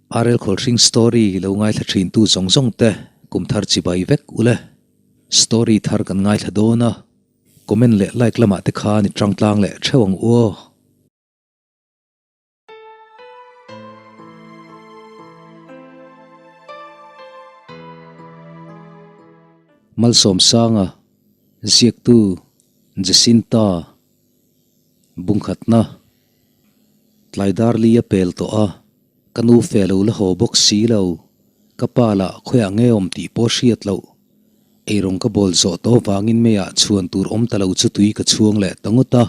RL Khawlhring story lo ngaithla thin tu zawng zawng te kum thar chibai vek ule. Story thar kan ngaithla dawn a, comment leh like lamah te khan i tang tlang leh theuh ang u aw. Malsawmsanga, Ziaktu, Jacinta, Bungkhatna, Tlai dar li a pel tawh a, ka nu fe lo la haw bawk si lo, ka pa lah khawiah nge awm tih pawh hriat loh. Eirawng ka bawl zawh tawh vangin meiah chhuan tur awm ta lo chu tui ka chhuang leh ta ngawt a.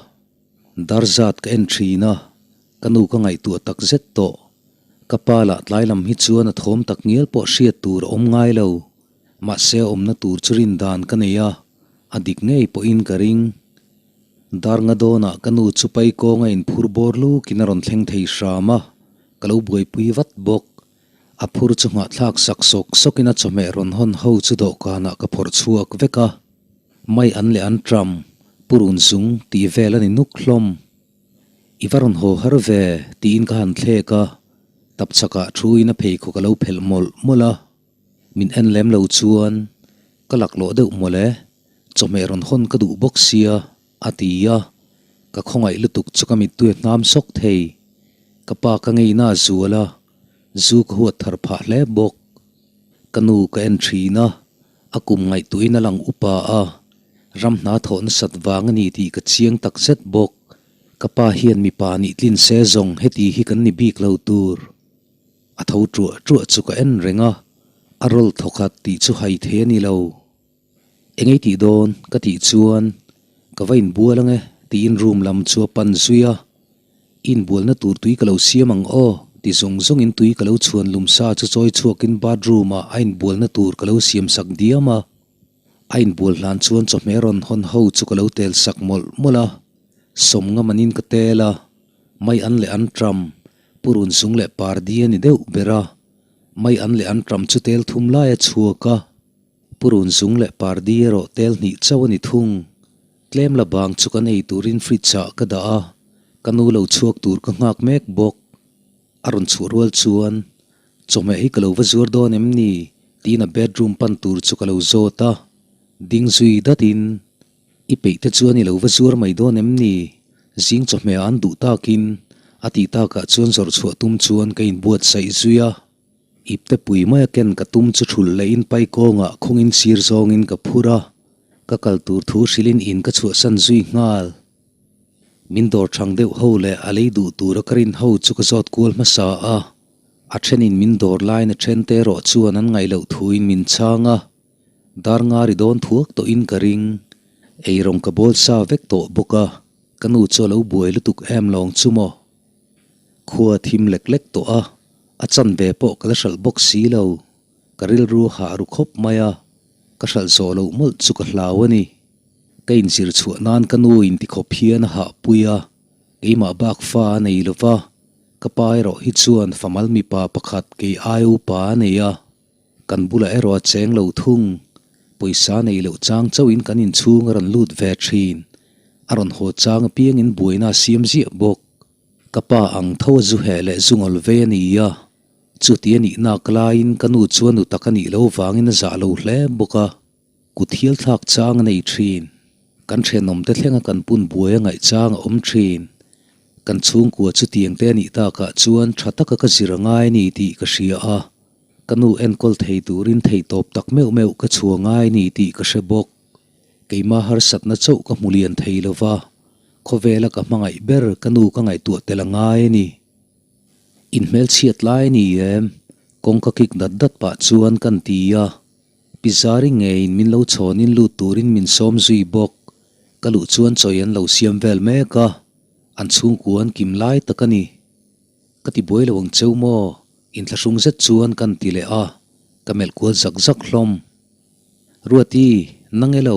Dar zat ka en thin a, ka nu ka ngaihtuah tak zet tawh. Ka pa lah tlai lam hi chuan a thawm tak ngial pawh hriat tur a awm ngai lo. Mahse a awmna tur chu rin dan ka nei a, a dik ngei pawhin ka ring. Dar nga dawnah ka nu chu pai kawnga inphur bawr lukin a rawn thleng thei hram a, ka lo buaipui vat bawk. A phur chu nghahthlak sak sawk sawkin a chawhmeh rawn hawn ho chu dawhkanah ka phawrh chhuak vek a. Mai an leh an ṭam, purun zung tih vel a ni nuk hlawm. I va rawn haw har ve tiin ka han thlek a, tapchhakah thuin a pheikhawk a lo phelh mawlh mawlh a. Min en lem lo chuan ka laklawh deuh mawlh e, chawhmeh rawn hawn ka duh bawk sia, a ti a. Ka khawngaih lutuk chu ka mittui a hnam sawk thei. Ka pa ka ngeina a zual a, zu ka huat thar phah hle bawk. Ka nu ka en thin a, a kum ngaihtuahin a lang upa a, ram hna thawh nasat vang a ni tih ka chiang tak zet bawk. Ka pa hian mipa nih tlin se zawng heti hi kan ni bik lo tur. A tho ṭuah ṭuah chu ka en reng a, a rawl thawkhat tih chu hai thei a ni lo. Eng ei tih dawn ka tih chuan ka va inbual ang e tiin room lam chu a pan zui a, I inbualna tur tui ka lo siam ang aw ti zawng zawngin tui ka lo chhuan lum sa chu chawi chhuakin bathroom ah a inbualna tur ka lo siam sak diam a, a inbual hlan chuan chawhmeh rawn hawn ho chu ka lo tel sak mawlh mawlh a, sawm ngamanin ka tel a, mai an leh an ṭam Purun sung leh pardi a ni deuh ber a, mai an leh an ṭam chu tel thum lai a chhuak a, purun sung leh pardi erawh tel hnih chauh a ni thung. Tlem la bang chu kan ei turin fridge ah ka dah a, ka nu lo chhuak tur ka nghak mek bawk. A rawn chhuah rual chuan, Chawhmeh hi ka lo va zuar dawn em ni? tiin a bedroom pan tur chu ka lo zawt a, ding zui datin, I peih te chuan i lo va zuar mai dawn em ni? Zing chawhmeh ah an duh takin a tih takah chuan zawrh chhuah tum chuan ka inbuatsaih zui a. Ipte pui maia ken ka tum chu thulh leh in pai kawngah khawngin sir zawngin ka phur a, ka kal tur thu hrilhin in ka chhuahsan zui nghal. Min dawr thang deuh ho leh a lei duh tura ka rin ho chu ka zawt kual hmasa a, a thenin min dawr lain a thente erawh chuan an ngaih loh thuin min chhang a. Dar nga ri dawn thuak tawhin ka ring. Eirawng ka bawl sa vek tawh bawk a, ka nu chu a lo buai lutuk em lawng chu maw. Khua thim lek lek tawh a, a chanve pawh ka la hralh bawk si lo. Ka rilru hah ru khawp mai a, ka hralh zawh loh mawlh chu ka hlau a ni. Ka inzir chhuah nan ka nu in tikhawp hian a hahpui a, keimah bak fa a nei lo va, ka pa erawh hi chuan famal mipa pakhat kei ai upa a nei a. Kan bulah erawh a cheng lo thung. Pawisa nei loh chang chauhin kan inchhung a rawn lut ve thin. A rawn haw chang apiangin buaina a siam ziah bawk. Ka pa ang tho a zu heh leh zu ngawl ve a ni a. Chuti a nih nak laiin ka nu chuan nu tak a nih loh vangin a zah lo hle bawk a. Kut hial thlak chang a nei thin. Kan thenawmte thlenga kan pun buai a ngaih chang a awm thin. Kan chhungkua chutiang te a nih takah chuan tha taka ka zir a ngai a ni tih ka hria a. Ka nu enkawl thei turin theihtawp tak meuh meuh ka chhuah ngai ni tih ka hre bawk. Keimah harsatna chauh ka hmu lian thei lo va, khawvela ka hmangaih ber ka nu ka ngaihtuah tel a ngai a ni. Inhmelchhiat lai a ni em? Kawngka kik dat dat pah chuan kan ti a. Pi Zari ngeiin min lo chhawnin lut turin min sawm zui bawk. Ka luh chuan chawi an lo siam vel mek a, an chhungkua an kim lai tak a ni. Ka ti buai lo ang cheu maw? Inthlahrung zet chuan kan ti leh a, ka melh kual zak zak hlawm. Ruati, nang e lo,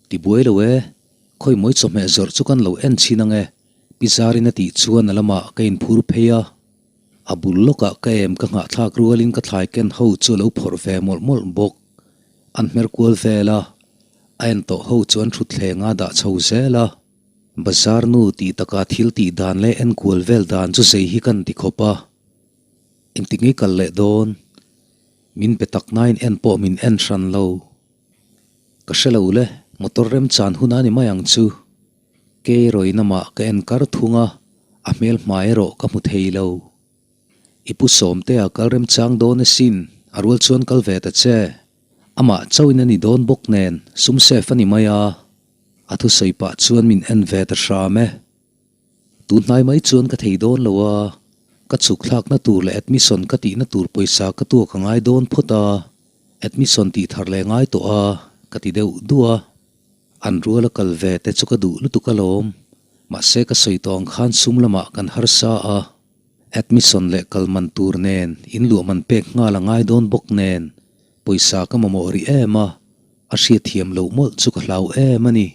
ti buai lo e, khawi mawi chawhmeh zawrh chu kan lo en chhin ang e, Pi Zarin a tih chuan a lamah ka inphur phei a. A bul lawkah ka em ka nghahthlak rualin ka thlai ken ho chu a lo phawrh ve mawlh mawlh bawk. An hmer kual vel a, a en tawh ho chu an thutthleng a dah chho zel a. Bazar nu tih takah thil tih dan leh enkual vel dan chu zei hi kan ti khawp a. Engtik nge kal leh dawn? Min be tak nain en pawh min en hran lo. Ka hre lo le, motor remchan hun a ni mai ang chu. Kei rawih namah ka en kar thung a, a hmel hmai erawh ka hmu thei lo. I pu Sawmtea kal remchang dawn asin, a rual chuan kal ve ta che. Amah chauhin a ni dawn bawk nen, sum safe a ni mai a. A thusawi pah chuan min en ve ta hram e. Tun hnai mai chuan ka thei dawn lo a, ka chhuk thlakna tur leh admission ka tihna tur pawisa ka tuak a ngai dawn phawt a, admission tih thar leh ngai tawh a, ka ti deuh duh a. An rual a kal ve te chu ka duh lutuk alawm, mahse ka sawi tawh ang khan sum lamah kan harsa a, admission leh kal man tur nen inluah man pek nghal a ngai dawn bawk nen pawisa ka mamawh rih em a, a hriatthiam loh mawlh chu ka hlau em a ni.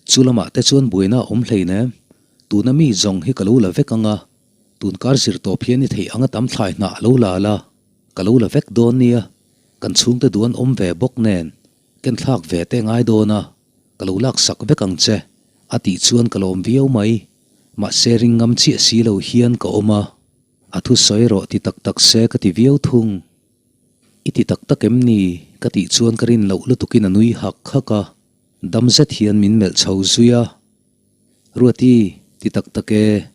Chu lamah te chuan buaina a awm hlei nem. Tuna mi zawng hi ka lo la vek ang a, tun kar zir tawp hian i theih anga tam thlai hnah a lo la la, ka lo la vek dawn nia. Kan chhungte duh an awm ve bawk nen, ken thlak ve te ngai dawn a, ka lo lak sak vek ang che, a tih chuan ka lawm viau mai. Mahse ring ngam chiah si lo hian ka awm a, a thusawi rawh ti tak tak se ka ti viau thung. I ti tak tak em ni? ka tih chuan ka rin loh lutukin a nui hak hak a. Dam zet hian min melh chho zui a, Ruati, ti tak tak e,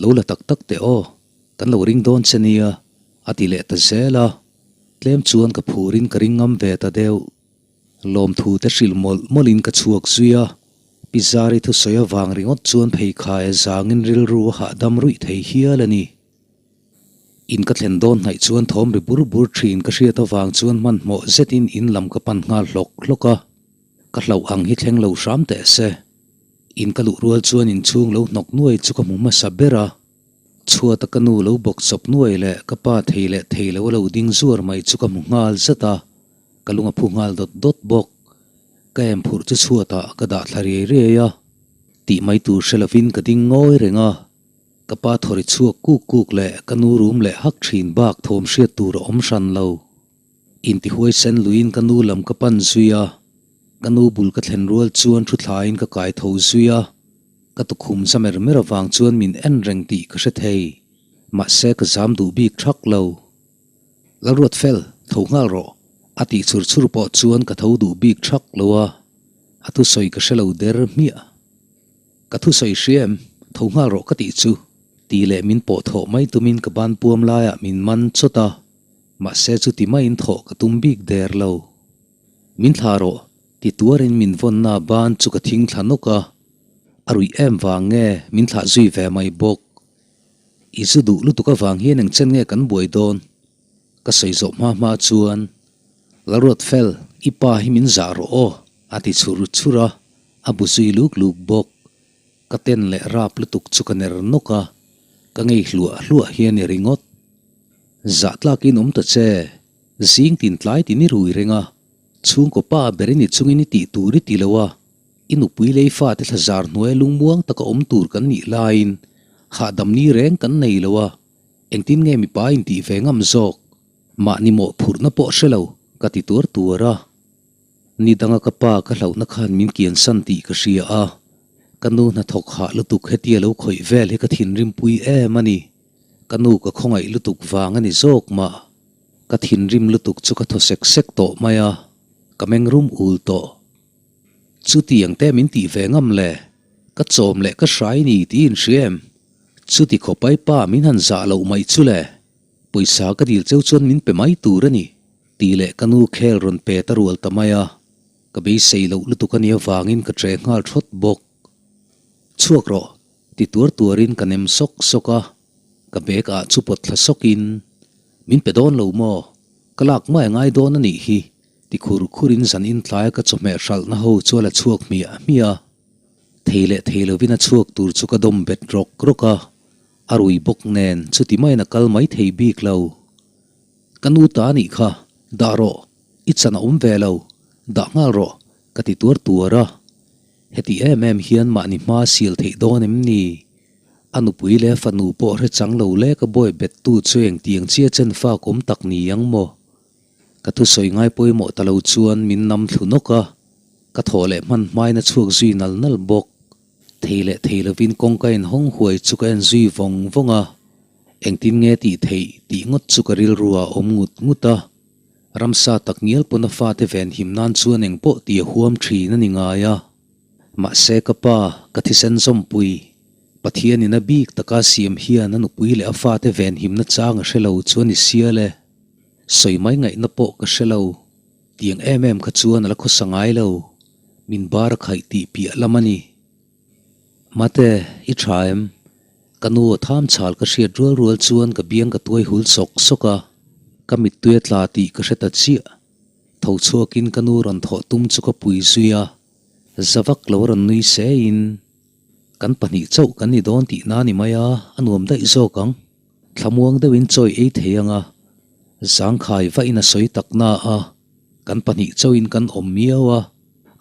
lo la tak tak teh aw, kan lo ring dawn che nia, a ti leh ta zel a. Tlem chuan ka phurin ka ring ngam ve ta deuh. Lawmthu te hrilh mawlh mawlhin ka chhuak zui a, Pi Zari thusawi avang ringawt chuan pheikhai a zangin rilru a hahdam ruih thei hial a ni. In ka thlen dawn hnaih chuan thawm ri bur bur thin ka hriat avang chuan hmanhmawh zetin in lam ka pan nghal hlawk hlawk a, ka hlauh ang hi thleng lo hram teh se. In ka luh rual chuan inchhung lo hnawk nuai chu ka hmu hmasa ber a, chhuata ka nu lo bawk chawp nuai leh ka pa thei leh thei lo a lo ding zuar mai chu ka hmu nghal zat a, ka lung a phu nghal dawt dawt bawk. Ka em phurh chu chhuatah ka dah thla riai riai a, tih mai tur hre lovin ka ding ngawi reng a. Ka pa thawri chhuak kuk kuk leh ka nu rum leh hak thin bak thawm hriat tur a awm hran lo. Intihuai sen luiin ka nu lam ka pan zui a, ka nu bul ka thlen rual chuan thu thlaiin ka kai tho zui a, ka tukhum za mer mer avang chuan min en reng tih ka hre thei. Mahse ka zam duh bik thak lo. Lalruat fel, tho nghal rawh, a tih chhur chhur pawh chuan ka tho duh bik thak lo a, a thusawi ka hre lo der hmiah. Ka thusawi hria em? Tho nghal rawh ka tih chu. Ti leh min pawh thawh mai tumin ka ban puam laiah min man chawt a, mahse chuti maiin thawh ka tum bik der lo. Min thla rawh, ti tuarin min vawnna ban chu ka thing thla nawk a, a ruih em vang nge min thlah zui ve mai bawk. I zu duh lutuk avang hian engchen nge kan buai dawn? Ka sawi zawh hma hma chuan, Lalruat fel, i pa hi min zah rawh aw, a ti chhur chhur a. A bu zui luk luk bawk. Ka ten leh rap lutuk chu ka ner nawk a, ka ngei hluah hluah hi a ni ringawt. Zah tlakin awm ta che, zing tin tlai tin i rui reng a, chhungkaw pa ber i ni chungin i tih tur i ti lo a, i nupui lei fate thla zar hnuaia lungmuang taka awm tur kan nih laiin hahdam ni reng kan nei lo a, engtin nge mipa intih ve ngam zawk? Mahni mawhphurhna pawh hre lo, ka ti tuar tuar a. Ni danga ka pa ka hlauhna khan min kiansan tih ka hria a, ka nu hnathawk hah lutuk hetia lo khawih vel hi ka thinrimpui em a ni. Ka nu ka khawngaih lutuk vang a ni zawk mah. Ka thinrim lutuk chu ka thaw sek sek tawh mai a, ka meng rum ul tawh. Chutiang te min tih ve ngam le, ka chawm leh ka hrai ni tiin hria em? Chuti khawpai pa min han zah loh mai chu le, pawisa ka dil cheu chuan min pe mai tur a ni. Tih leh ka nu khel rawn pe ta rual ta mai a, ka beisei loh lutuk a nih avangin ka ṭe nghal thawt bawk. Chhuak rawh, ti tuar tuarin ka nem sawk sawk a, ka bag ah chu pawt thla sawkin, Min pe dawn lo maw? Ka lak mai a ngai dawn a nih hi, ti khur khurin zan intlaia ka chawhmeh hralhna ho chu a la chhuak hmiah hmiah a. Thei leh thei lovin a chhuak tur chu ka dawm bet rawk rawk a, a rui bawk nen chuti maiin a kal mai thei bik lo. Ka nu ta anih kha, dah rawh, i chan a awm ve lo, dah nghal rawh, ka ti tuar tuar a. Heti em em hian mahni hma sial theih dawn em ni? A nupui leh a fanu pawh hre chang lo lek a bawi bet tu chu engtiang chia chen fak awm tak ni ang maw? Ka thusawi ngai pawimawh ta lo chuan min nam thlu nawk a, ka thawh leh hman hmain a chhuak zui nal nal bawk. Thei leh thei lovin kawngka inhawng huai chu ka en zui vawng vawng a. Engtin nge tih theih tih ngawt chu ka rilru ah a awm ngut ngut a. Ramsa tak ngial pawn a fate venhim nan chuan engpawh tih a huam thin a ni ngai a. Mahse ka pa, ka thisen zawmpui, Pathianin a bik taka siam hian a nupui leh a fate venhimna chang a hre lo chu a ni sial e. Sawi mai ngaihna pawh ka hre lo. Tiang em em kha chuan a la khawsa ngai lo. Min bar a khaih tih piah lam a ni. Mate, i tha em? Ka nu a tham chhal ka hriat rual rual chuan ka biang ka tuai hul sawk sawk a, ka mittui a tla tih ka hre ta chiah. Tho chhuakin ka nu rawn thawh tum chu ka pui zui a, za vak lo rawn nui se in kan pahnih chauh kan ni dawn tih na ni mai a, a nuam daih zawk ang. Thlamuang deuhin chawi ei thei ang a, zangkhai vahin a sawi tak na a, kan pahnih chauhin kan awm miau a,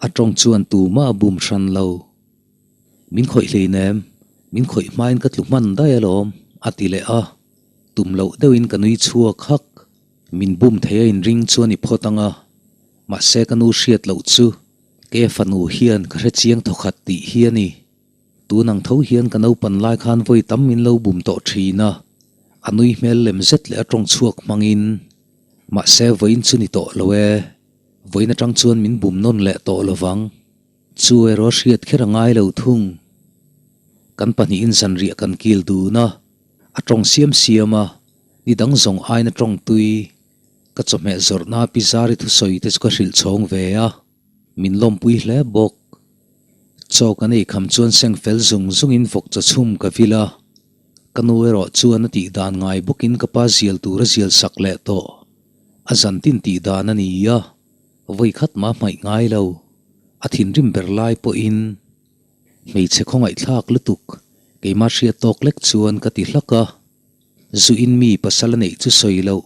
a tawng chuan tumah a bum hran lo. Min khawih hleinem, min khawih hmain ka tlu hman daih alawm, a ti leh a, tum loh deuhin ka nui chhuak hak. Min bum thei a inring chu a ni phawt ang a, mahse ka nu hriat loh chu ke fanu hian ka hre chiang thawkhat tih hi a ni. Tun ang tho hian ka naupan lai khan vawi tam min lo bum tawh thin a, a nui hmel lem zet leh a tawng chhuak hmangin, Mahse vawiin chu ni tawh lo e, vawiin atang chuan min bum nawn leh tawh lo vang. Chu erawh hriat kher a ngai lo thung. Kan pahnihin zanriah kan kil dun a, a tawng siam siam a, ni dang zawng aina tawng tui, ka chawhmeh zawrhna pi Zari thusawi te chu ka hrilh chhawng ve a. Min lawmpui hle bawk. Chaw kan ei kham chuan seng fel zung zungin vawk chaw chhum ka vil a. Ka nu erawh chuan a tih dan ngai bawkin ka pa zial tur a zial sak leh tawh. A zan tin tih dan a ni a, vawi khat mah hmaih ngai lo. A thinrim ber lai pawhin hmeichhe khawngaihthlak lutuk keimah hriat tawk lek chuan ka ti hlak a. Zu in mi pasal a neih chu sawi loh,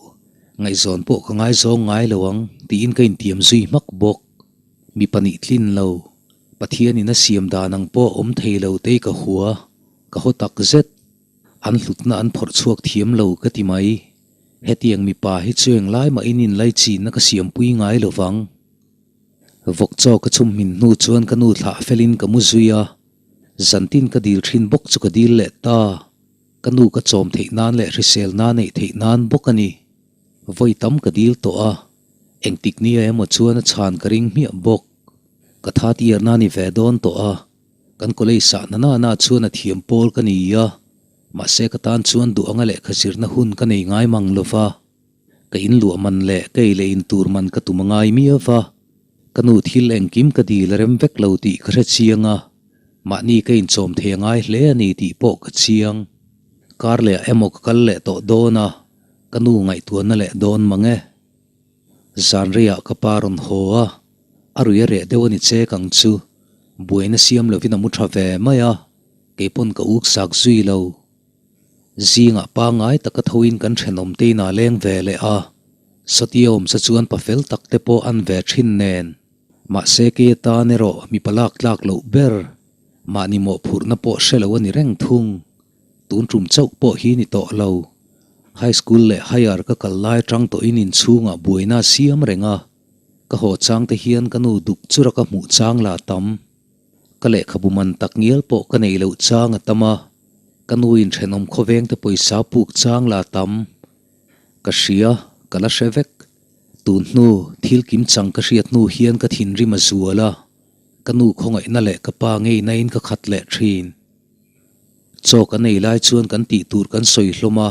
ngaihzawn pawh ka ngaizawng ngai lo ang tiin ka intiam zui hmak bawk. Mi pahnih tlin lo, Pathianin a siam dan ang pawh awm thei lo tei ka hua, ka haw tak zet. An hlutna an phawrh chhuak thiam lo ka ti mai. Hetiang mipa hi chu englai mahin inlaichinna ka siampui ngai lo vang. Vawk chaw ka chhum hmin hnu chuan ka nu thlah felin ka mu zui a, zantin ka dil thin bawk chu ka dil leh ta. Ka nu ka chawm theih nan leh hrisel na neih theih nan bawk a ni. Vawi tam ka dil tawh a, engtik nia emaw chuan a chhan ka ring hmiah bawk. Ka tha tiarna ni ve dawn tawh a, kan college sah na nana chuan a thiam pawl ka ni a, mahse ka tan chuan duh anga lehkha zirna hun ka nei ngai mang lo va. Ka inluah man leh ka ei leh in tur man ka tum a ngai miau va. Ka nu thil engkim ka dil a rem vek lo tih ka hre chiang a, mahni ka inchawm thei a ngai hle a ni tih pawh ka chiang. Kar leh ah emaw ka kal leh tawh dawn a, ka nu ngaihtuahna leh dawn mang e. Zan reiah ka pa rawn haw a, a rui a reh deuh a ni chek ang chu, buaina siam lovin a mu tha ve mai a, keipawn ka uk sak zui lo. Zingah pangngai taka thoin kan thenawm te inah leng ve leh a, Satia awmsa chuan pa fel tak te pawh an ve thin nen. Mahse kei atan erawh mipa lak tlak loh ber, mahni mawhphurhna pawh hre lo a ni reng thung. Tun tum chauh pawh hi ni tawh lo. High school leh higher ka kal lai atang tawhin inchhungah buaina a siam reng a, ka haw chang te hian ka nu duk chura ka hmuh chang lah tam. Ka lehkhabu man tak ngial pawh ka neih loh chang a tam a, ka nu in thenawm khawveng te pawisa puk chang la tam. Ka hria, ka la hre vek. Tun hnu, thil kim chang ka hriat hnu hian ka thinrim a zual a, ka nu khawngaihna leh ka pa ngeina in ka khat leh thin. Chaw kan ei lai chuan kan tih tur kan sawi hlawm a,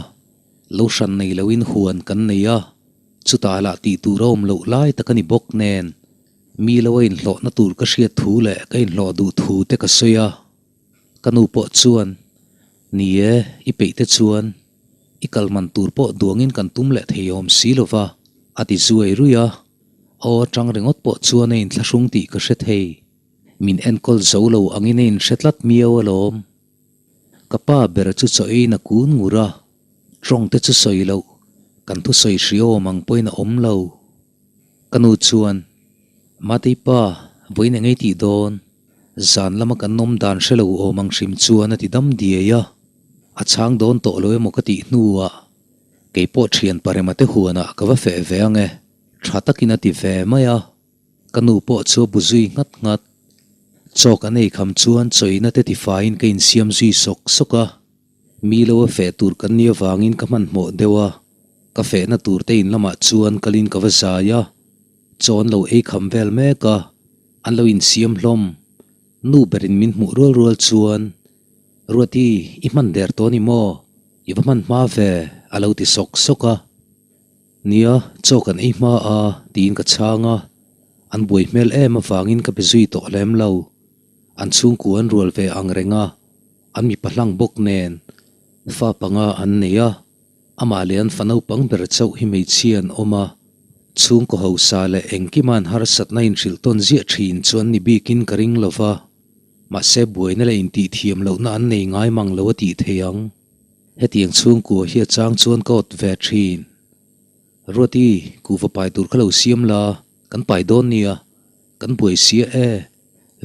lo hran nei loin huan kan nei a, chutah lah tih tur a awm loh lai tak a ni bawk nen. Mi lo a inhlawhna tur ka hriat thu leh ka inhlawh duh thu te ka sawi a, ka nu pawh chuan, Ni e, i peih te chuan i kal man tur pawh duangin kan tum leh thei awm si lo va, a ti zuai ruih a, aw atang ringawt pawh chuan a inthlahrung tih ka hre thei. Min enkawl zo lo angin a inhre tlat miau alawm. Ka pa ber chu chaw eiin a kun ngur a, tawng te chu sawi loh, kan thusawi hriawm ang pawhin a awm lo. Ka nu chuan, Matei pa, vawiin eng ei tih dawn? Zan lama kan awm dan hre lo awm ang hrim chuan a ti dam diai a. A chhang dawn tawh lo emaw ka tih hnuah, kei pawh thian parema te huanah ka va feh ve ang e, tha takin a ti ve mai a. Ka nu pawh chu a bu zui nghat nghat. Chaw kan ei kham chuan chawina te tifaiin ka insiam zui sawk sawk a. Mi lo a feh tur kan nih avangin ka hmanhmawh deuh a, ka fehna tur te in lamah chuan kalin ka va zai a, chaw an lo ei kham vel mek a, an lo insiam hlawm. Nu berin min hmuh rual rual chuan, Ruati, i hman der tawh a ni maw? I va hman hma ve, a lo ti sawk sawk a. Nia, chaw kan ei hma a, tiin ka chhang a. An buai hmel em avangin ka be zui tawh lem lo. An chhungkua an rual ve ang reng a, an mipa hlang bawk nen fa panga an nei a, amah leh an fa naupang ber chauh hi hmeichhia an awm a. Chhungkaw hausa leh engkima an harsatna inhrilh tawn ziah thin chu an ni bikin ka ring lo va, mahse buaina leh intihthiam lohna an nei ngai mang lo a tih thei ang. Hetiang chhungkua hi a chang chuan ka awt ve thin. Ruati, kuhva pai tur kha lo siam la, kan pai dawn nia, kan buai sia e,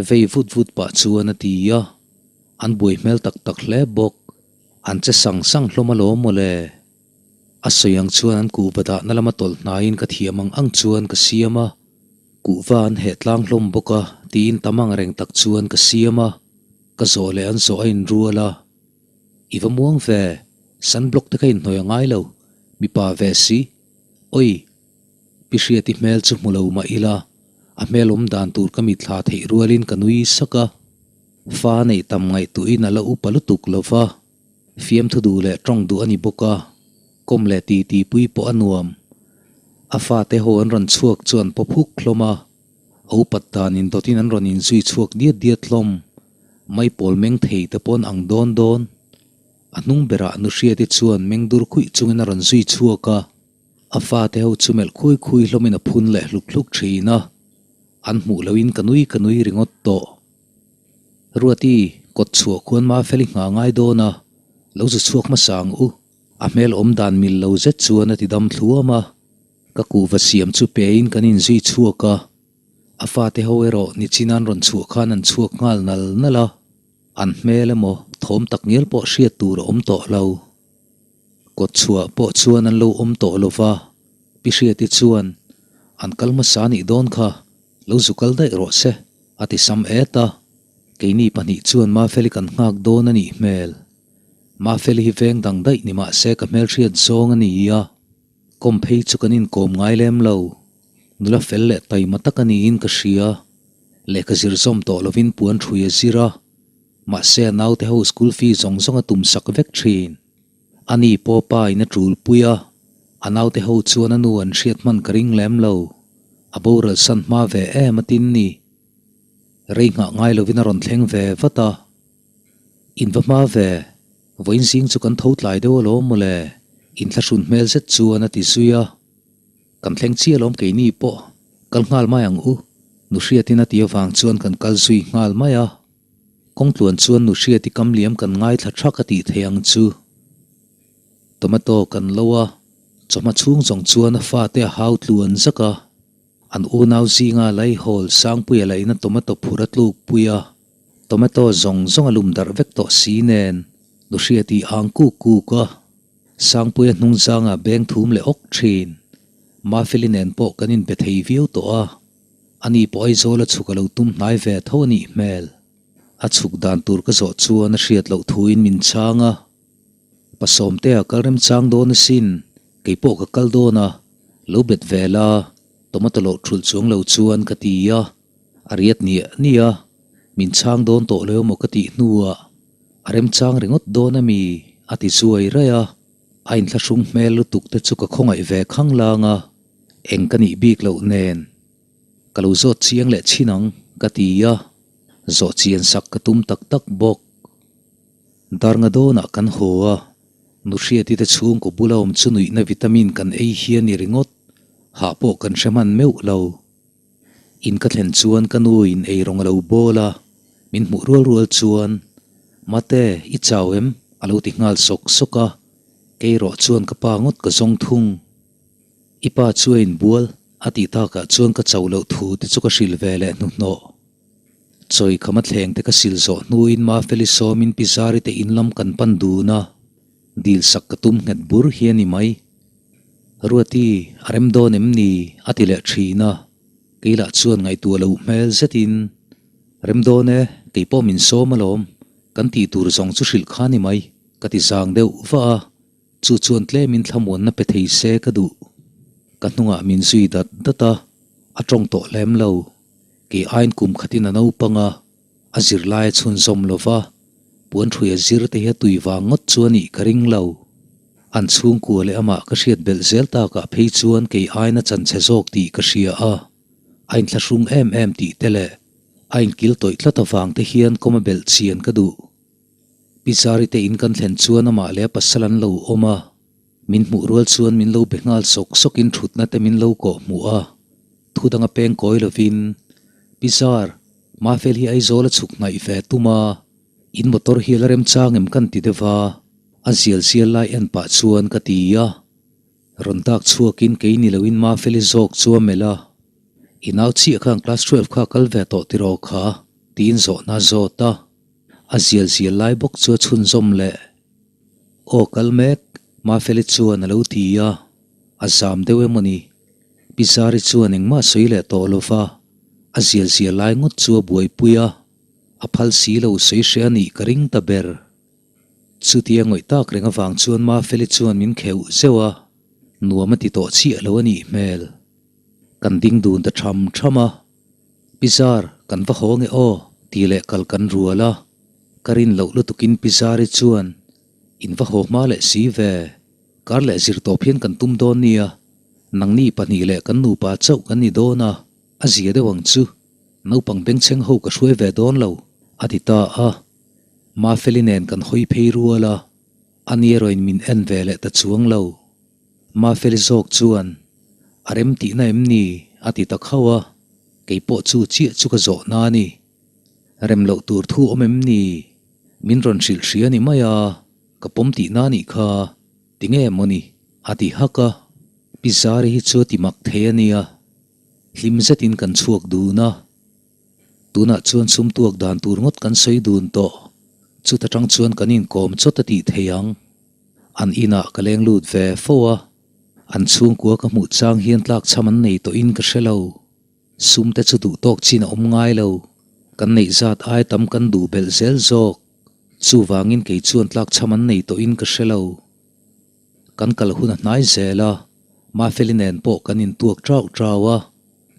vei vut vut pah chuan a ti a. An buai hmel tak tak hle bawk. An che sang sang hlawm alawm mawle. A sawi ang chuan an kuhva dahna lama tawlh hnaiin ka thiam ang ang chuan ka siam a. Kuhva an heh tlang hlawm bawk a, tiin tam ang reng tak chuan ka siam a. Ka zawh leh an zawh a inrual a. I va muang ve, sunblock te kha inhnawih a ngai lo, mipa ve si. Oi! Pi Hriati hmel chu hmu lo mah ila, a hmel awm dan tur ka mitthla theih rualin ka nui sak a. Fa neih tam ngaihtuahin a la upa lutuk lo va, fiamthu duh leh tawng duh a ni bawk a, kawm leh titi pui pawh a nuam. A fate ho an rawn chhuak chu an pawp huk hlawm a, a upat dan indawtin an rawn inzui chhuak diat diat hlawm. Maipawl meng thei te pawn ang dawn dawn. A hnung berah nu Hriati chuan meng dur khuih chungin a rawn zui chhuak a. A fate ho chu melh khui khui hlawmin a phun leh hluk hluk thin a. An hmuh lohin ka nui ka nui ringawt tawh. Ruati, kawt chhuah khuan Mafeli nghah ngai dawn a, lo zu chhuak hmasa ang u. A hmel awm dan mil lo zet chuan a ti dam thluam a. Ka kuhva siam chu pein kan inzui chhuak a. A fate ho erawh nichin an rawn chhuah khan an chhuak nghal nal nal a, an hmel emaw thawm tak ngial pawh hriat tur a awm tawh lo. Kawt chhuah pawh chuan an lo awm tawh lo va, Pi Hriati chuan, An kal hmasa nih dawn kha, lo zu kal daih rawh se, a ti sam et a. Keini pahnih chuan Mafeli kan nghak dawn a nih hmel. Mafeli hi veng dang daih ni mahse ka hmelhriat zawng a ni a, kawm phei chu kan inkawm ngai lem lo. Nula fel leh taima tak a niin ka hria. Lehkha zir zawm tawh lovin puan hrui a zir a. Mahse a naute ho school fee zawng zawng a tum sak vek thin. A ni pawh pa in a tul pui a, a naute ho chuan a nu an hriat hman ka ring lem lo. A boral san hma ve em a tin ni. Rei nghah ngai lovin a rawn thleng ve vat a. In va hma ve, vawiin zing chu kan tho tlai deuh alawm mawle, inthlahrun hmel zet chuan a ti zui a. Kan thleng chiah alawm keini pawh kal nghal mai ang u, Nu Hriatin a ti avang chuan kan kal zui nghal mai a. Kawngtluan chuan Nu Hriati kam liam kan ngaithla thak a tih thei ang chu. Tomato kan lo a, chawhma chhung zawng chuan a fate a hau tluan zak a. An unau zinga Laihawl Sangpuia laihna tomato phur a tluk pui a, tomato zawng zawng a lum darh vek tawh si nen Nu Hriati ang kuk kuk a. Sangpuia hnung zangah beng thum leh awk thin. Mafeli nen pawh kan inbe thei viau tawh a, ani pawh Aizawl a chhuk a lo tum hnai ve tho a nih hmel. A chhuk dan tur ka zawh chuan a hriat loh thuin min chhang a, Pasawmtea kal remchang dawn asin, kei pawh ka kal dawn a, lo bet ve la, tomato loh thulh chuang lo chuan ka ti a, a riat niah niah a, min chhang dawn tawh lo emaw ka tih hnuah A remchang ringawt dawn a mi? a ti zuai raih a, a inthlahrung hmel lutuk te chu ka khawngaih ve khang lang a, eng ka nih bik loh nen ka lo zawt chiang leh chhin ang ka ti a, zawh chian sak ka tum tak tak bawk. Darnga dawnah kan haw a, nu Hriati te chhungkaw bula awm chu nuihna vitamin kan ei hi a ni ringawt, hah pawh kan hre hman meuh lo. In ka thlen chuan ka nu in ei rawng a lo bawl a, min hmuh rual rual chuan, Mate, i chau em? a lo ti nghal sawk sawk a, kei erawh chuan ka pa ngawt ka zawng thung. I pa chu a inbual, a tih takah chuan ka chauh loh thu te chu ka hrilh ve leh hnuhnawh. Chawi khama thleng te ka sil zawh hnuin Mafeli sawmin Pi Zari te in lam kan pan dun a, dil sak ka tum nghet bur hi a ni mai. Ruati, a rem dawn em ni? a ti leh thin a, kei lah chuan ngaihtuah loh hmel zetin, Rem dawn e, kei pawh min sawm alawm, kan tih tur zawng chu hrilh kha ni mai, Ka ti zang deuh vah a, chu chuan tlemin thlamuanna pe thei se ka duh. Ka hnungah min zui dat dat a, a tawng tawh lem lo. Kei aiin kum khatin a naupang a, a zirlai a chhunzawm lo va, puan hrui a zir te hi a tui vang ngawt chu a nih ka ring lo. An chhungkua leh amah ka hriat belh zel takah phei chuan kei aiin a chanchhe zawk tih ka hria a, a inthlahrung em em tih te leh a inkil tawih tlat avang te hian kawm a belh chian ka duh. Pi Zari te in kan thlen chuan amah leh a pasal an lo awm a, min hmuh rual chuan min lo be nghal sawk sawkin thutna te min lo kawh hmuh a, thu danga peng kawi lovin, Pi Zar, Mafel hi Aizawl a chhuk hnaih ve tum a, in motor hi a la remchang em kan ti deuh a, a zial zial lai en pah chuan ka ti a. Rawn dak chhuakin kei ni loin Mafeli zawk chu a melh a, I nau chiah khan class 12 kha kal ve tawh tiraw kha? tiin zawhna a zawt a. A zial zial lai bawk chu a chhunzawm leh. Aw kal mek, Mafeli chuan a lo ti a, a zam deuh emaw ni? Pi Zari chuan engmah sawi leh tawh lo va, a zial zial lai ngawt chu a buaipui a, a phal si lo sawi hre a nih ka ring ta ber. Chutia ngawih tak reng avang chuan Mafeli chuan min kheuh zeuh a, nuam a ti tawh chiah lo a nih hmel. Kan ding dun ta tham tham a, Pi Zar, kan va haw nge aw? tih leh kal kan rual a, ka rin loh lutukin Pi Zari chuan, In va haw hma leh si ve, kar leh zir tawp hian kan tum dawn nia, nangni pahnih leh kan nupa chauh kan ni dawn a, a zia deuh ang chu, naupang bengchheng ho ka hruai ve dawn lo, a ti ta a. Mafeli nen kan hawi phei rual a, ani erawhin min en ve leh ta chuang lo. Mafeli zawk chuan, A rem tihna em ni? a ti ta khauh a, kei pawh chu chiah chu ka zawhna a ni. Rem loh tur thu awm em ni? Min rawn hrilh hria ni mai a, ka pawm tihna a nih kha, ti nge maw ni? a ti hak a, Pi Zari hi chu a ti mak thei a nia, hlim zetin kan chhuak dun a. Tunah chuan sum tuak dan tur ngawt kan sawi dun tawh. Chuta tang chuan kan inkawm chawt a tih thei ang. An inah ka leng lut ve fo a, an chhungkua ka hmuh chang hian tlak chham an nei tawhin ka hre lo. Sum te chu duh tawk chin a awm ngai lo. Kan neih zat ai tam kan duh belh zel zawk. Chuvangin kei chuan tlak chham an nei tawhin ka hre lo. Kan kal hun a hnai zel a, Mafeli nen pawh kan intuak trauh trauh a.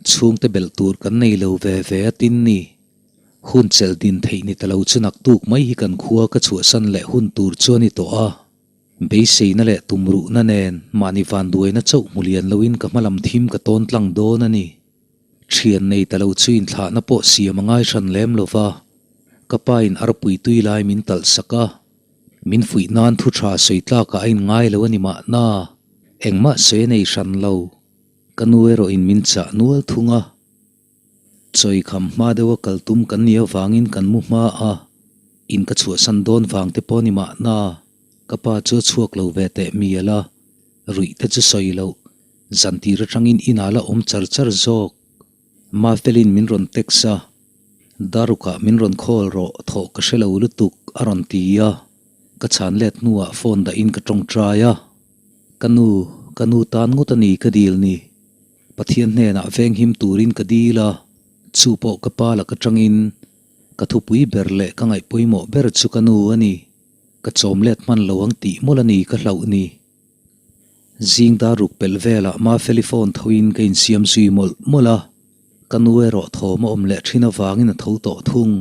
Chhungte belh tur kan nei lo ve ve a tin ni. Hun chelh din theih ni ta lo chu naktuk mai hi kan khua ka chhuahsan leh hun tur chu a ni tawh a. Beiseina leh tumruhna nen mahni vanduaina chauh hmu lian loin ka hmalam thim ka tawn tlang dawn a ni. Thian nei ta lo chu inthlahna pawh siam a ngai hran lem lo va. Ka pa in arpui tui lai min talh sak a. Min fuih nan thu tha sawi tlakah a inngai lo a ni mahna. Engmah sawi a nei hran lo. Ka nu erawhin min chah nual thung a, chawi kham hma deuha kal tum kan nih avangin kan mu hma a, in ka chhuahsan dawn vang te pawh ni mahna, ka pa chu a chhuak lo ve teh mial a, ruih te chu sawi loh, zan tir atangin inah la awm char char zawk. Mafelin min rawn text a, Darukah min rawn call rawh, thawh ka hre lo lutuk a rawn ti a, ka chhan let hnuah phone dahin ka tawngtai a. Ka nu, ka nu tan ngawt a ni ka dil ni. Pathian hnenah venghim turin ka dil a, chu pawh ka pa lak atangin ka thupui ber leh ka ngaih pawimawh ber chu ka nu a ni. Ka chawm let hman lo ang tih mawlh a ni ka hlauh ni. Zing dar ruk pelh velah Mafeli phone thoin ka insiam zui mawlh mawlh a, ka nu erawh thawm a awm leh thin avangin a tho tawh thung.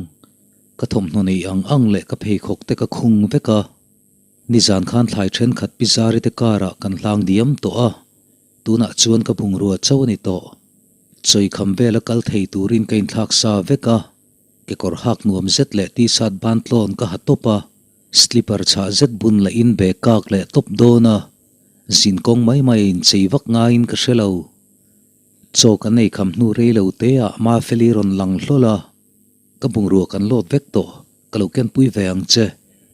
Ka thawmhnaw nei ang ang leh ka pheikhawk te ka khung vek a. Nizan khan thlai thenkhat pi Zari te karah kan hlang diam tawh a, tunah chuan ka bungrua chauh a ni tawh. Chawikham vela kal thei turin ka inthlak sa vek a, kekawr hak nuam zet leh t-shirt ban tlawn ka ha tawp a, slipper chhah zet bun lahin bag kak leh tawp dawn a, zin kawng mai mai a inchei vak ngaiin ka hre lo. Chaw kan ei kham hnu rei lo te ah Mafeli rawn lang hlawl a, ka bungrua kan load vek tawh. Ka lo kenpui ve ang che,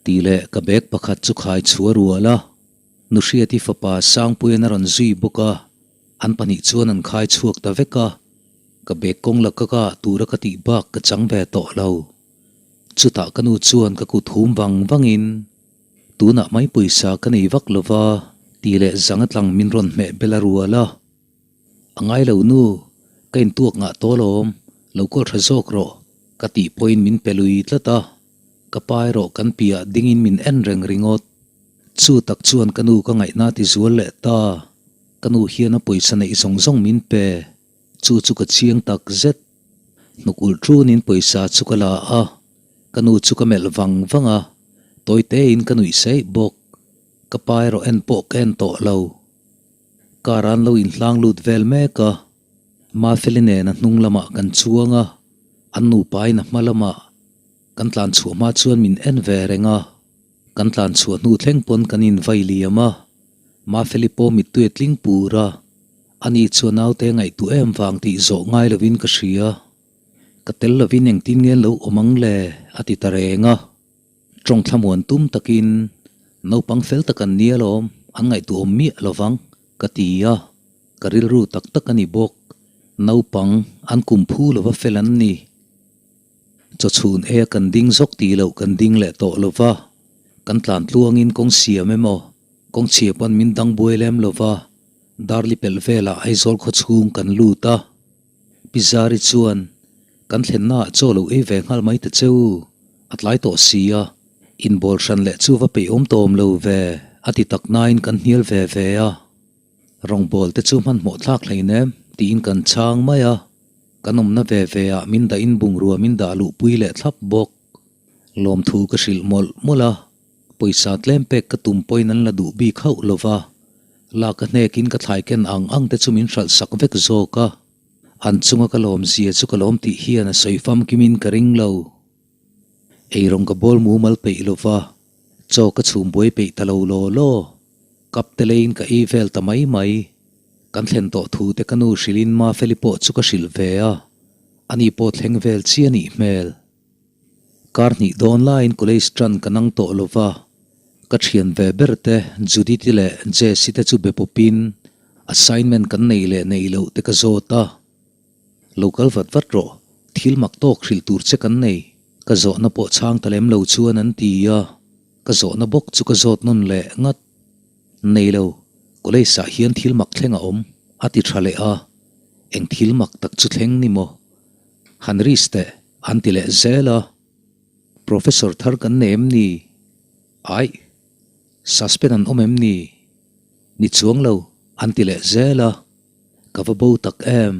tih leh ka bag pakhat chu khai chhuah rual a. Nuhriati fapa Sangpuian a rawn zui bawk a, an pahnih chuan an khai chhuak ta vek a. Ka bag kawng la ka kah tura ka tih bak ka chang ve tawh lo. Chutah ka nu chuan ka kut hum vang vangin, Tunah mai pawisa ka nei vak lo va, tih leh zang atlang min rawn hmeh bel a rual a. A ngai lo nu, ka intuak ngah tawh alawm, lo kawl tha zawk rawh, ka tih pawhin min pe lui tlat a, ka pa erawh kan piah dingin min en reng ringawt. Chu tak chuan ka nu ka ngaihna ti zual leh ta. Ka nu hian a pawisa neih zawng zawng min pe. Chu chu ka chiang tak zet. Hnuk ulh ṭunin pawisa chu ka la a, ka nu chu ka melh vang vang a, tawi tein ka nuih saih bawk. Ka pa erawh en pawh ka en tawh lo. Car an lo inhlang lut vel mek a, Mafeli nen a hnung lamah kan chuang a, an nupain a hma lamah kan tlan chhuah hma chuan min en ve reng a. Kan tlan chhuah hnu thleng pawn kan invai liam a, Mafeli pawh mittui a tling pur a, ani chuan naute ngaihtuah em vang tih zawh ngai lovin ka hria. Ka tel lovin engtin nge lo awm ang le? a ti ta reng a. Tawng thlamuan tum takin, Naupang fel tak an nia lawm, an ngaihtuah awm miah lovang, ka ti a, ka rilru tak tak a ni bawk. Naupang an kum phu lova fel an ni. Chawchhun e kan ding zawk tih loh kan ding leh tawh lo va, kan tlan tluangin kawng siam emaw, kawng chhia pawn min dang buai lem lo va, Darli pelh velah Aizawl khaw chhung kan lut a. Pi Zari chuan, Kan thlennaah chaw lo ei ve nghal mai ta che u, a tlai tawh si a, inbawl hran leh chu va peih awm tawm lo ve, a ti tak nain kan hnial ve ve a. Rawngbâwl te chu hmanhmawh thlak hleinem tiin kan chhang mai a. Kan awmna ve ve ah min dah in bungrua min dah luh pui leh thlap bawk. Lawmthu ka hrilh mawlh mawlh a, pawisa tlem pek ka tum pawhin an la duh bik hauh lo va, lak a hnekin ka thlai ken ang ang te chu min hralh sak vek zawk a. An chunga ka lawm zia chu ka lawm tih hian a sawi famkimin ka ring lo. Eirawng ka bawl mumal peih lo va, chaw ka chhum buai peih ta lo law law. Cup te leiin ka ei vel ta mai mai. Kan thlen tawh thu te ka nu hrilhin Mafeli pawh chu ka hrilh ve a, ani pawh thleng vel chi a nih hmel. Kar hnih dawn laiin college tan ka nang tawh lo va, ka thian ve ber te Judith-i leh Jess-i te chu be pawpin assignment kan nei leh nei loh te ka zawt a. Lo kal vat vat rawh, thil mak tawk hrilh tur che kan nei, ka zawhna pawh chhang ta lem lo chuan an ti a, ka zawhna bawk chu ka zawt nawn leh ngat. Nei lo, college ah hian thil mak thleng a awm, a ti tha leh a, eng thil mak tak chu thleng ni maw? Han risk teh, an ti leh zel a, Professor thar kan nei em ni? Aih, suspend an awm em ni? Ni chuang lo, an ti leh zel a. Ka va bo tak em?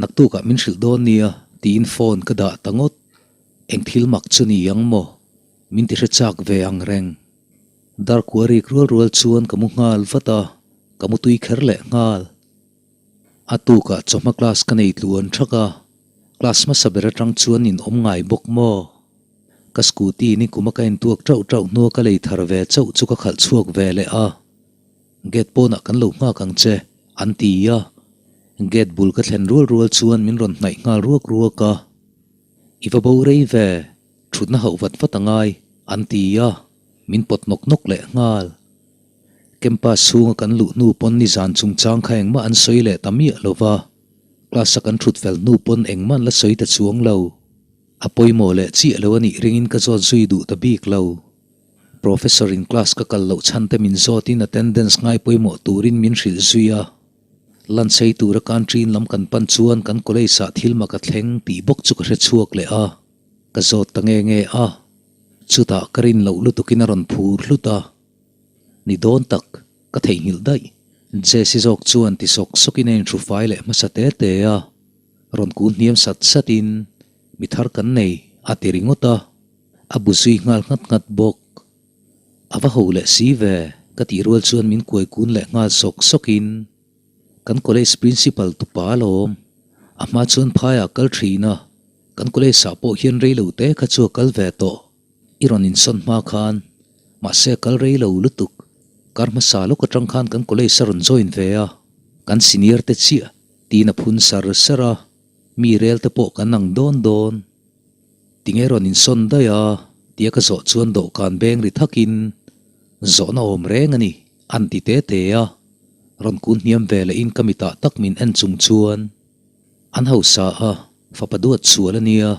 Naktukah min hrilh dawn nia tiin phone ka dah ta ngawt. Eng thil mak chu ni ang maw? Min ti hre chak ve ang reng. Darkua rik rual rual chuan ka mu nghal vat a, ka mu tui kher leh nghal. A tukah chawhma class ka nei tluan thak a, class hmasa ber atang chuan in awm ngai bawk maw? Ka scooty ni kuma ka intuak tauh tauh hnua ka lei thar ve chauh chu ka khalh chhuak ve leh a. Gate pawnah kan lo nghak ang che, an ti a. Gate bul ka thlen rual rual chuan min rawn hnaih nghal ruak ruak a. I va bo rei ve, thutna hauh vat vat a ngai, an ti a, min pawt nawk nawk leh nghal. Campus chhunga kan luh hnu pawn nizan chungchang kha engmah an sawi leh ta miah lo va, class a kan thut fel hnu pawn engmah an la sawi ta chuang lo. A pawimawh leh chiah lo a nih ringin ka zawt zui duh ta bik lo. Professor in class ka kal loh chhan te min zawtin attendance ngai pawimawh turin min hrilh zui a. Lunch ei tura canteen lam kan pan chuan kan college ah thil mak a thleng tih bawk chu ka hre chhuak leh a, ka zawt ta nge nge a. Chutah ka rin loh lutukin a rawn phur hlut a. Ni dawn tak, ka theihnghilh daih. Jessie zawk chuan ti sawk sawkin a inhru fai leh hmasa te te a. Rawn kun hniam sat satin, Mi thar kan nei, a ti ringawt a. A bu zui nghal nghat nghat bawk. A va ho leh si ve, ka tih rual chuan min kuai kun leh nghal sawk sawkin, Kan college principal tupa alawm, a hma chuan phaiah kal thin a, kan college ah pawh hian rei lo te kha chu a kal ve tawh, i rawn insawn hma khan, mahse a kal rei lo lutuk, kar hmasa lawk atang khan kan college a rawn join ve a, kan senior te chiah, tiin a phun sar sar a, mi rel te pawh kan ang dawn dawn. Tinge rawn insawn daih a? tia ka zawh chuan dawhkan beng ri thakin, Zawhna awm reng a ni, an ti te te a. Rawn kun hniam ve lehin ka mitah tak min en chung chuan, An hausa a, fapa duat sual a nia,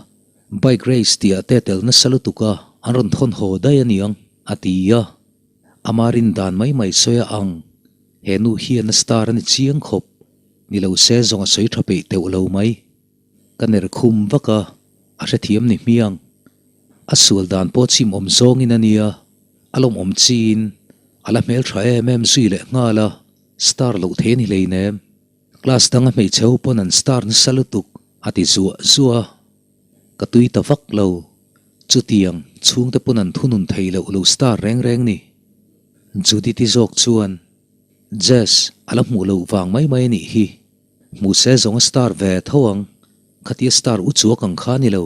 bike race tih ah te tel nasa lutuk a, an rawn thawn haw daih a niang, a ti a. Ama rin dan mai mai sawi a ang, he nu hian a star a ni chiang khawp, ni lo se zawng a sawi tha peih teuh lo mai. Ka ner khum vak a, a hrethiam ni hmiang. A sual dan pawh chim awm zawngin a nia, a lawmawm chiin. A la hmeltha em em zui leh nghal a, star loh thei a ni hleinem. Class danga hmeichhe ho pawn an star nasa lutuk a ti zuah zuah a. Ka tui ta vak lo. Chutiang, chhungte pawn an thunun thei loh lo star reng reng ni. Judith-i zawk chuan, Jess, a la hmuh loh vang mai mai a nih hi. Hmuh se zawng a star ve tho ang, khatia star u chuak ang kha a ni lo,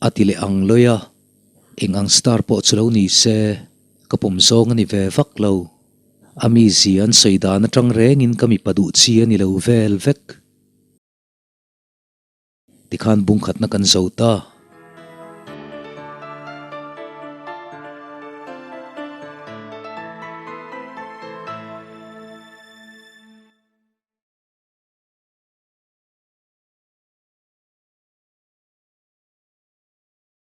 a ti leh ang lawi a. Eng ang star pawh chu lo ni se, ka pawm zawng a ni ve vak lo. A mizia an sawi dan atang rengin ka mipa duh chi a ni lo vel vek. Tikhan bungkhatna kan zo ta.